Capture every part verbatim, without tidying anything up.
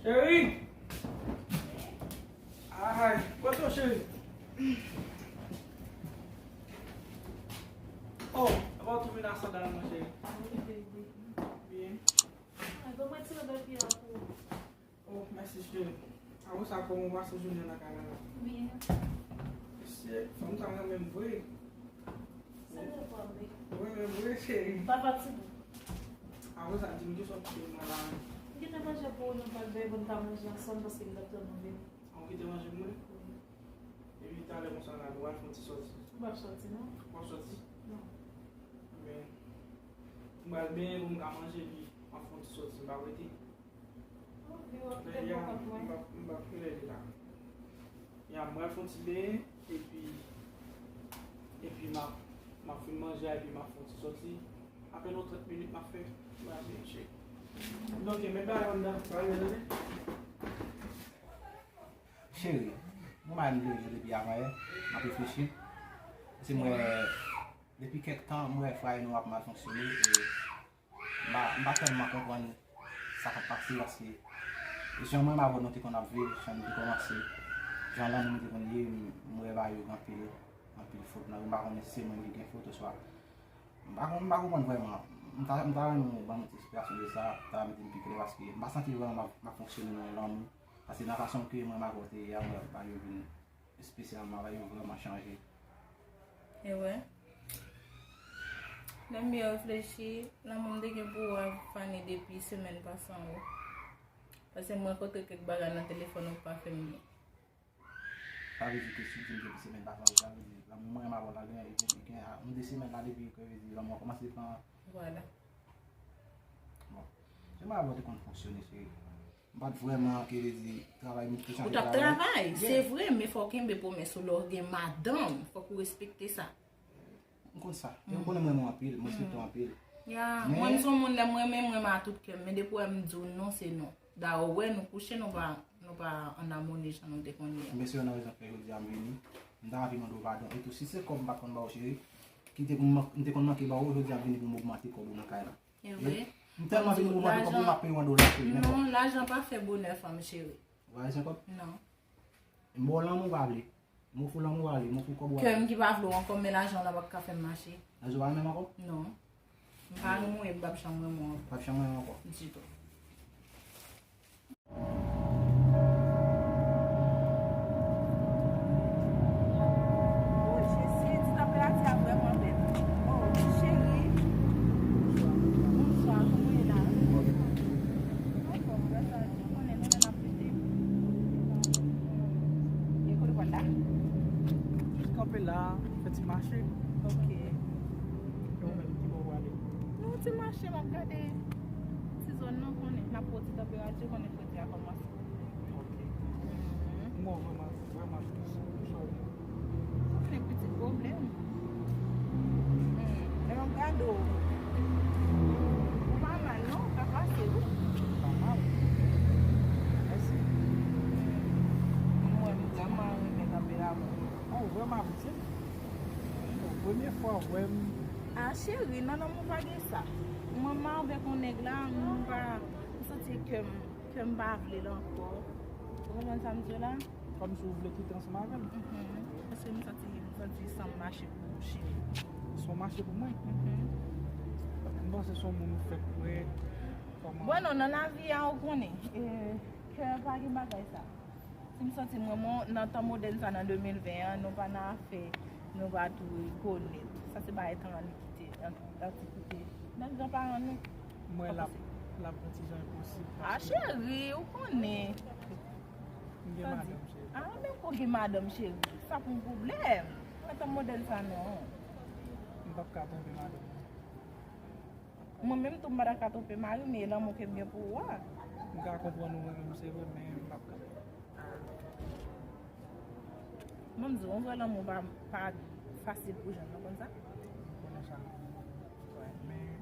Cheri! Ay, kote w, cheri? Oh, apa w tou vin ak sandal mwen, cheri? Wi, baby. Byen. Ay, ban mwen ti lòt pye a pou ou. Oh, mèsi, cheri. Apre sa, kòman w pase jounen nan kay la? Byen. Se fanm sa renmen m vre. Sa depann, wi. Ou renmen m vre, cheri? Pa fatige. Apre sa, di m kisa w kite mwen la. M kite manje pou ou, nou pral bay pou n ka manje ansanm, paske m t ap tann ou vini. Ou kite manje pou mwen? Wi. Epi talè konsa la, nou pral fè yon ti sòti. M p ap sòti, non. Ou p ap sòti? Non. Men, m pral benyen pou m ka manje, epi m ap fè yon ti sòti, m p ap rete. Ok, w ap kite m pou kont mwen. M p ap, m p ap rete la. Ya, m pral fè yon ti benyen, epi, epi m ap, m ap fin manje a, epi m ap fè yon ti sòti. Apèn yon trant minit m ap fè. M ap vin chek. Ok, men bagay anndan. Bagay anndan, tande? Cheri, mwen pa vin vle depi avanyè, m ap reflechi. Se mwen, depi kèk tan, mwen wè fwaye nou ap mal fonksyone, e m pa, m pa tèlman konprann sa k ap pase, paske jan mwen avè w nou te konn ap viv, jan nou te kòmanse, jan lanmou nou te konn ye, m, m wè ba yo gen anpil, anpil fot nan yo, m pa konnen si se mwen ki gen fot oswa. M pa konn, m pa konprann vrèman. M ta, m ta renmen w ban m yon ti esplikasyon de sa, ta mete m pi klè, paske m pa santi vrèman m ap, m ap fonksyone nan lanmou. Paske nan fason ke mwen m avè w te ye a, mwen wè ba yo vin espesyalman, ba yo vrèman chanje. E wè. Lè m byen reflechi, lanmou m te gen pou ou a fane depi semèn pase an wo. Paske m rankontre kèk bagay nan telefòn ou pa fè m byen. Sa vle di ke si w di m depi semèn pase an, sa vle di lanmou mwen m avè w la gen, gen, gen yon de semèn la depi ke vle di lanmou an kòmanse pran. Vwala. Bon. Jan m avè w te konn fonksyone, cheri. M pa t vrèman, ke vle di, travay m te chanje travay. Ou t ap travay, se vre, men fò w kenbe pwomès ou lè w gen madanm, fòk ou respekte sa. M konn sa. E ou konnen m renmen w anpil, m respekte w anpil. Ya, mwen m se yon moun lè m renmen, m renmen a tout kè m. Men depi w wè m di w non, se non. Dayè w wè nou kouche, nou pa, nou pa an amoni jan nou te konn ye a. Mesye yo nan rezon k fè jodi a m vini. M ta anvi mande w padon. E tou, si se kòb m pa t konn ba w, cheri, ki te pou m, m te konn manke ba w, jodi a m vini pou m ogmante kòb ou nan kay la. E vre. M tèlman vini pou mande kòb ou, m ap peye w an dola, cheri, nenpòt. Non, lajan pa fè bonè fanm, cheri. Ou pa bezwen kòb? Non. M ba w lanmou ou pa vle. M ofri w lanmou ou pa vle. M ofri w kòb ou pa vle. Kè m ki pa vle w ankò, men lajan w la p ap ka fè m mache. Lajan w pa renmen m ankò? Non. M pa renmen w e m p ap janm renmen w ankò. P ap janm renmen w ankò. Ditou. Oh, Jezi, ti tanperati a vrèman bèl. Oh, cheri. Bonswa, kòman w ye la? Anfòm, grasa Dye. Ou konnen nou la n ap rete. E kote w pral la? Jis kanpe la, fè ti mache. Ok. E ou menm, ki bò w prale? Nou ti mache, m ap gade ti zòn nan, konnen. N ap pran ti tanperati, konnen fredi a kòmanse. Ok. Mhm. M wè w vrèman, vrèman tris. Sorry. Ou konnen pitit pwoblèm. Hmm. Lè m ap gade w, ou pa mal non, ou ka pase wi. Pa mal. Mèsi. Hmm. M wè m vrèman renmen tanperati. Oh, ou vrèman apresye. Bon, premye fwa w wè m. Ah, cheri, nan lanmou pa gen sa. Mwen, m avèk yon nèg la, m pa, m santi kè m, kè m pa vle l ankò. Ou konprann sa m di w la? Kòmsi w vle kite ansanm avè l? Mhm. Paske m santi, m santi san m mache pou ou, cheri. San w mache pou mwen? Mhm. M panse se yon moun ou fèk wè. Kòman? Bon, non, nan lavi a, ou konnen. E, kè pa gen bagay sa. Si m santi mwen, mwen, nan tan modèn sa, nan de mil ven an, nou pa nan afè, nou pa tou rekonèt. Sa se bagay tan an li kite, an, antikite. Nan granparan nou. Mwen l ap, l ap yon ti jan enposib. Ah, cheri, ou konnen. M gen madanm, cheri. Ah, men ko gen madanm, cheri. Sa pa yon pwoblèm. Nan tan modèn sa, non. M p ap ka twonpe madanm mwen. Mwen menm tou, m pa ta ka twonpe mari m, e lanmou ke m gen pou ou a. M ka konprann ou renmen m, se vre, men m p ap ka. Mwen m di w, yon vrè lanmou pa, pa fasil pou jwenn, ou konn sa? M konnen sa. Wè. Men,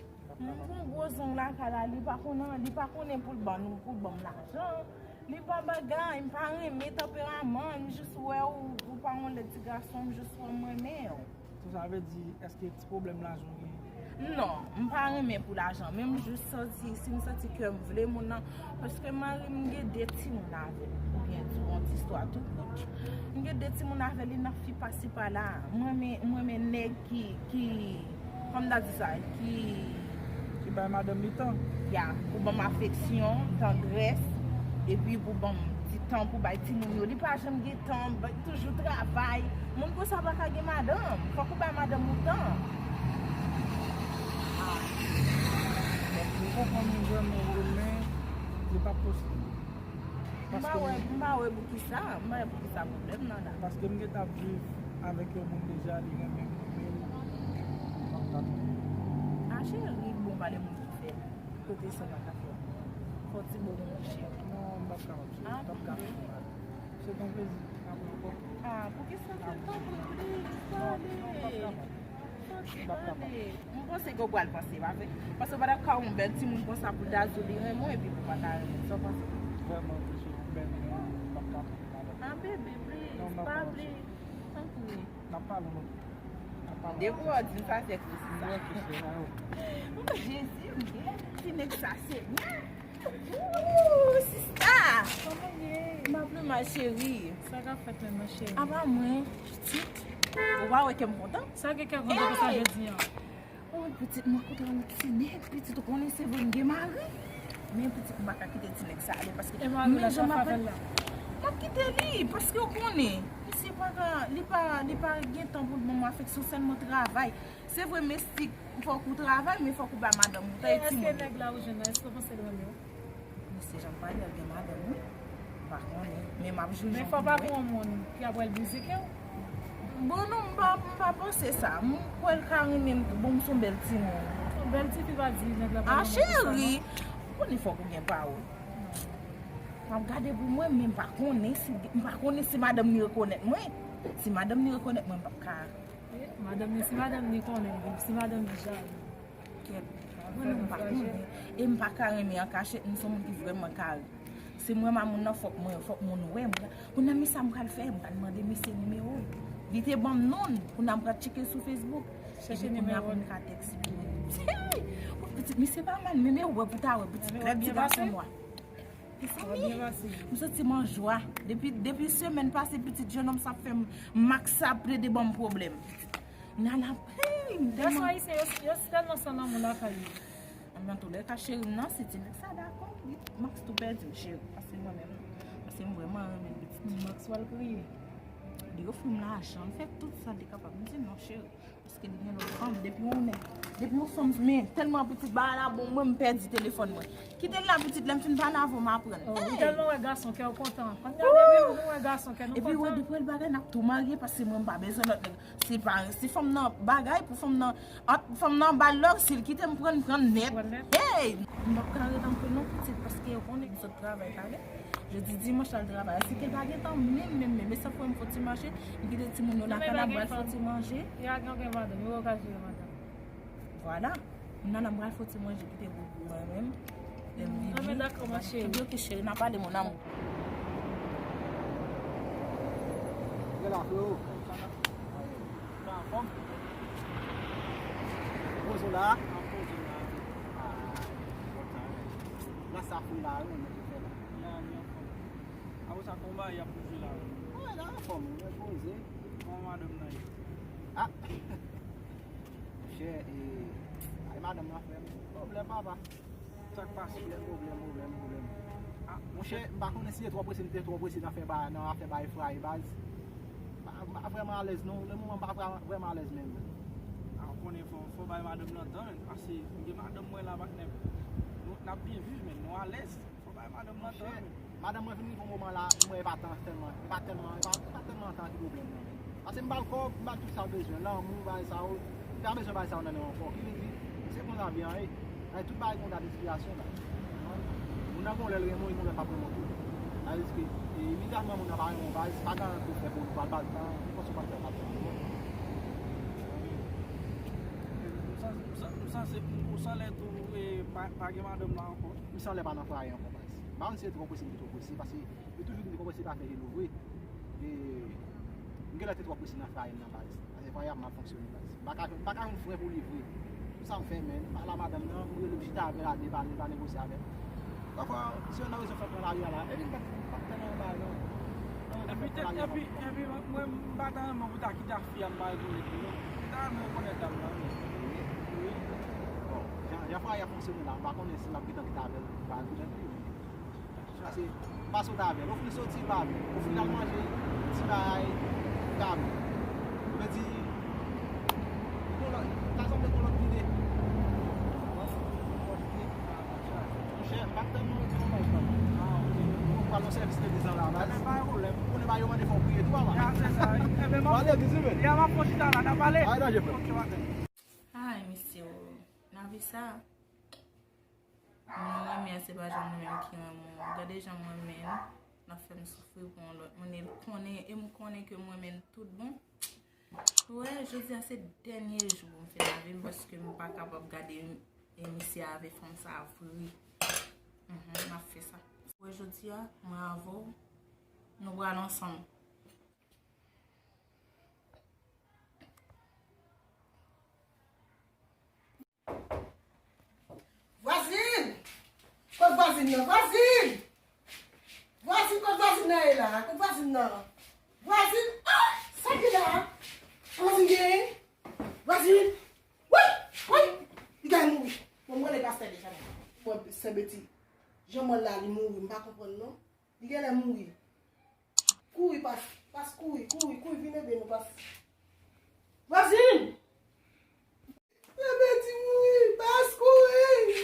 m p ap ka. M gen yon gwo zong lakay la, li pa konnen, li pa konnen pou l ban nou, pou l ban m lajan. Li pa bagay, m pa renmen tanperaman l, m jis wè ou, ou pa yon lèd ti gason, m jis wè m renmen w. Sa vle di, èske ti pwoblèm lajan w genyen? Non, m pa renmen pou lajan, men m jis santi, si m santi ke m vle moun nan, paske mari m gen de timoun avè l, pou gen di yon ti istwa tou kout. M gen de timoun avè l, e n ap fi pasi pa la. M renmen, m renmen nèg ki, ki, kòm m ta di sa, ki Ki bay madanm li tan. Ya, pou ban m afeksyon, tandrès, epi pou ban m ti tan pou bay timoun yo. Li pa janm gen tan, li toujou travay. Moun konsa pa ka gen madanm. Fòk ou bay madanm ou tan. Ah. Mwen konprann ou vrèman, men li pa posib. M pa wè, m pa wè pou ki sa, m pa wè pou ki sa pwoblèm nan la. Paske m gentan ap viv avèk yon moun deja, li renmen m, men m p ap ka. Ah, cheri, bon, pa de moun ki fè l. Kote sa pa ka fè? Fò ti bon moun cheri. Non, m p ap kapab, cheri. Ah, m p ap kapab. Se t on plezi. N ap wè ankò. Ah, pou ki sa se tanpri, please, pale. Non, non, m p ap kapab. Fò ti pale. M panse ke w pral panse, pa vre? Paske w pa t ap ka yon bèl timoun konsa pou Dazou li renmen w epi pou w pa ka renmen l. Sa w panse? Vrèman, wi, se yon bèl moun, m p ap kapab, madanm. Ah, bebe, please, pale. Tanpri. N ap pale yon lòt. N ap pale. Depi w di m sa, se Kris sa. Mwen, Kris sa, wi. Oh, Jezi, men ti nèg sa, Senyè. Ooh, sista! Kòman w ye? M ap mal, cheri. Sa k ap fèt menm, ma cheri? Apa mwen, pitit? Ou pa wè kè m kontan? Sa gen kè kontan konsa jodi an? Oh, pitit, mwen kontan yon ti nèg, pitit, ou konnen se vre m gen mari. Men pitit, m pa ka kite ti nèg sa ale, paske men jan m ap, m ap kite li, paske ou konnen, misye pa ka, li pa, li pa gen tan pou l ban mwen afeksyon, sèlman travay. Se vre, mestik, fòk ou travay, men fòk ou bay madanm ou tan e timoun. Èske nèg la ou jwenn nan, èske w panse l renmen w? Mesye, jan m pale, l gen madanm, wi. M pa konnen, men m ap joure. Men fò pa pou yon moun ki ap wè l brize kè w. Bon, non, m pa, m pa panse sa. M kwè l ka renmen m tou. Bon, m se yon bèl timoun. Yon bèl tifi pa di nèg la pa renmen w pou sa, non. Ah, cheri, ou konnen fòk ou gen pawòl. M ap gade pou mwen, men m pa konnen si, m pa konnen si madanm li rekonèt mwen. Si madanm li rekonèt mwen, m p ap ka. Madanm li, si madanm li konnen, si madanm li jalou. Kèt. Mwen menm m pa konnen. E m pa ka renmen an kachèt, m se yon moun ki vrèman kare. Si m renmen moun nan, fòk mwen, fòk moun wè m. Kounye a, men sa m pral fè, m pral mande misye nimewo l. Li te ban m non l, kounye a m pral tcheke sou Facebook. Epi kounye a pou m ka tèks li. Hey! Pitit, misye pa mal, men, men wè pou ta wè, pitit, lè di gason nwa. Mezanmi, m santi m an jwa. Depi, depi semèn pase, pitit, jennonm sa fè m, Max sa plede ban m pwoblèm. Nana, hey, m tèlman. Gason ayisyen, yo, yo tèlman san lanmou lakay yo. Antoulèka, cheri m nan, si ti nèg sa dakò, li, Max tou pèdi m, cheri. Paske mwen menm, paske m vrèman renmen pitit. Max pral kriye. Li ofri m lajan, li fè tout sa li kapab. M di non, cheri. Paske li gen lòt fanm. Depi yon nèg, depi yon fanm, men tèlman pitit bagay la bon, mwen m pèdi telefòn mwen. Kite l la pitit, lè m fin pale avè w, m aprann. Oh, ou tèlman wè gason, kè w kontan. Ann gade, wi, nou wè gason, kè nou kontan. Epi wè, depi w wè l bagay, n ap tou marye, paske mwen m pa bezwen lòt nèg. Si pa, si fanm nan bagay, pou fanm nan, ant fanm nan ba l love, si l kite m pran, m pran nèt. Hey! M p ap ka ret anpil non, pitit, paske w konnen m sot travay talè. Jodi dimanch la l travay. Se ke l pa gen tan menm, menm, menm. E sa fè m fò ti mache, m kite timoun yo lakay la, m pral fò ti manje. Yo gen, gen madanm, yo ka jere madanm. Vwala. Kounye a la m pral fò ti manje kite pou, pou mwen menm. Lè m vini. Ebyen dakò, ma chérie. Ebyen ok, cheri, n a pale, mon amour. Gen la, freo. Sa anfòm? Poze w la? An poze w la. Ah, kontan. Nan sa fou la, wi, mwen te fè la. Ya, li anfòm. Apre sa, konba y ap bouje la, wi. Ah, la anfòm, mwen poze. Kòman madanm nan ye? Ah! Monchè, e, ay madanm nan fè m pwoblèm, papa. Sa k pase? Pwoblèm, pwoblèm, pwoblèm, pwoblèm. Ah, monchè, m pa konnen si se twò prese, m te twò prese nan fè ba, nan afè bay fraye baz. M pa, m pa vrèman alèz non, le moman m pa vrè-, vrèman alèz menm. Ah, ou konnen fò, fò bay madanm nan tan, men, paske m gen madanm mwen la, patnè. Nou, n ap byen viv, men nou alèz. Fò bay madanm nan tan, men. Madanm mwen vin rive yon moman la, mwen e pa tan tèlman, e pa tèlman, e pa, e pa tèlman tan ki pwoblèm nan. Paske m ba l kòb, m ba l tout sa l bezwen, lanmou, bagay sa yo. Li pa bezwen bagay sa yo nan men w ankò. Ki vle di, se konsa vi an ye. Ay, tout bagay gen yon dat ekspirasyon la. Moun nan gon lè l renmen w, gon lè l p ap renmen w tou. Sa vle di ke, e, imediatman moun nan pa renmen w, baz, pa gen anyen pou w fè pou w pral ba l tan, ou panse w pral fè l pa t tan. Ou sanse, ou sanse, ou sanse tou, e, pa, pa gen madanm la ankò. M sanlè pa nan fraye ankò, baz. M pa konn si se twò prese m te twò prese, paske yo toujou di twò prese pa fè jeni vre. E, m genlè te twò prese nan fraye m nan, baz. Paske fraye a ap mal fonksyone, baz. M pa ka, m pa ka jwenn fren pou li vre. Sa m fè, men, m pale a madanm nan, m rele m chita avè l a de pale, pa negosye avè l. Pafwa, si yon nan rezon fè pran lari a la, epi m pa t, m pa t tèlman bay non. Epi, epi, epi, mwen, mwen, m pa ta renmen pou ta kite a fi a m mare pou li, non. M ta renmen rekonèt dam nan, wi. Wi. Bon, jan, jan fwa a fonksyone la, m pa konnen si m ap gentan kite avè l, pa rekonèt li, wi. Pase, pase w ta avè l. Ofri l soti, l pa vle. Ofri l al manje, ti bagay, l pa vle. Ou vle di, gon lòt, ta sanble gon lòt lide. Monchè, m pa t tèlman rete yon bagay, papa. Ou pral nan sèvis legliz la, la, baz. Ou konnen ba yo mande fò w priye tou, papa. Pale, bizou, men. Ay, danje, frè. Ay, mesye, o, nan vi sa, moun renmen an se pa janm ou menm ki renmen w. Gade jan m renmen l, l ap fè m soufri pou yon lòt moun, e l konnen, e m konnen ke m renmen l tout bon. Wè, jodi a se dènye jou pou m fè nan vi m, paske m pa kapab gade, e, misye avè fanm sa vre. Mhm, m ap fè sa. Wè, jodi a, mwen avè w, nou pral ansanm. Vwazin! Kot vwazin nan? Vwazin! Vwazin, kot vwazin nan ye la? Kot vwazin nan? Vwazin! Ah! Sa ki la? Vwazin gen? Vwazin! Woy! Woy! Li kay mouri. Bon, mwen le pastè deja. Bon, sè Beti. Jan mwen la, li mouri. M pa konprann non. Li genlè mouri. Kouri, pas, pas, kouri, kouri, kouri, vin ede nou, pas. Vwazin! Sè Beti mouri, pas, kouri!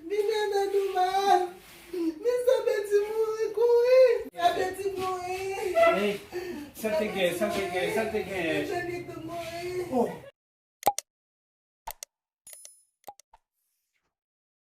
Vin ede nou, pas. Misye Beti mouri, kouri! Sè Beti mouri! Ey, sa te gen, sa te gen, sa te gen? Misye Beti mouri! Oh!